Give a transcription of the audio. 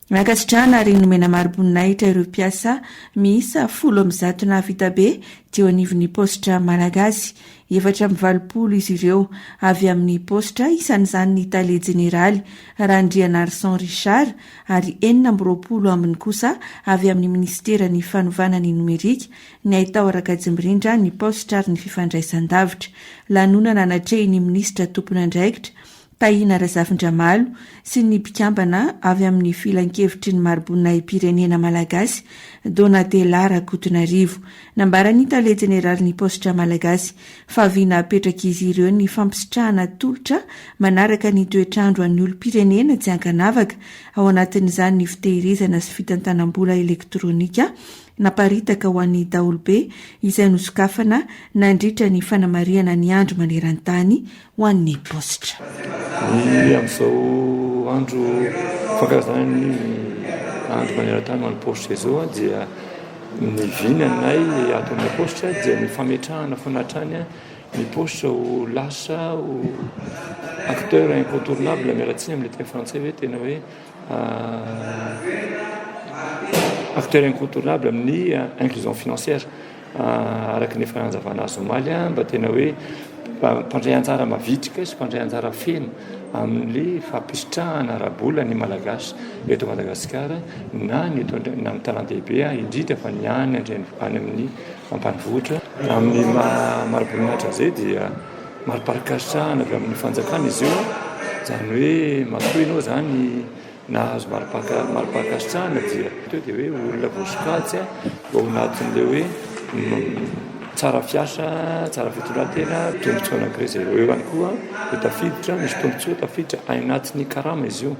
Nankasitrahana ary nomena mari-boninahitra ireo mpiasa miisa 110 nahavita be teo anivon'ny paositra malagasy. 84 izy ireo avy amin'ny paositra, isan'izany ny tale jeneraly, Randrianarison Richard, ary 26 ambiny kosa avy amin'ny minisiteran'ny fanovana ny nomerika, ny haitao ara-kajimirindra, ny paositra ary ny fifandraisan-davitra. Lanonana natrehin'ny minisitra tompon'andraikitra, Tahina Razafindramalo sy ny mpikambana avy amin'ny Filankevitry ny Mariboninahim-pirenena Malagasy, Donatella Rakotonarivo. Nambaran'ny Tale Jeneralin'ny Paositra Malagasy fa vina apetrak'izy ireo ny fampisitrahana tolotra manaraka ny toetr'andro an'ny olom-pirenena tsy ankanavaka, ao anatin'izany ny fitehirizana sy fitantanam-bola elektronika naparitaka ho an'ny daholobe izay nosokafana nandritra ny fanamarihana ny Andro maneran-tany ho an'ny paositra. Ny amin'izao andro fankalazana ny andro maneran-tany ho an'ny paositra izao dia ny vinanay ato amin'ny paositra dia ny fametrahana foana hatrany ny paositra ho lasa ho acteur incontournable, miala tsiny amin'ilay teny frantsay hoe tena hoe acteur incontournable amin'ny inclusion financière araka ny efa nanazavana azy omaly mba tena hoe mpandray anjara mavitrika sy mpandray anjara feno amin'ny fampisitrahana ara-bola ny Malagasy eto Madagasikara na ny eto na amin'ny tanàn-dehibe indrindra fa ny any any amin'ny ambanivohitra. Amin'ny maha mari-boninahitra an'izay dia Mari-pankasitrahana avy amin'ny fanjakana izy io, izany hoe matoa ianao izany nahazo mari-pankasitrahana dia teo dia hoe olona voasokajy ao anatin'ilay hoe tsara fiasa, tsara fitondran-tena, tombontsoa anankiray izay. Eo ihany koa dia tafiditra, misy tombontsoa tafiditra any anatin'ny karama izy io.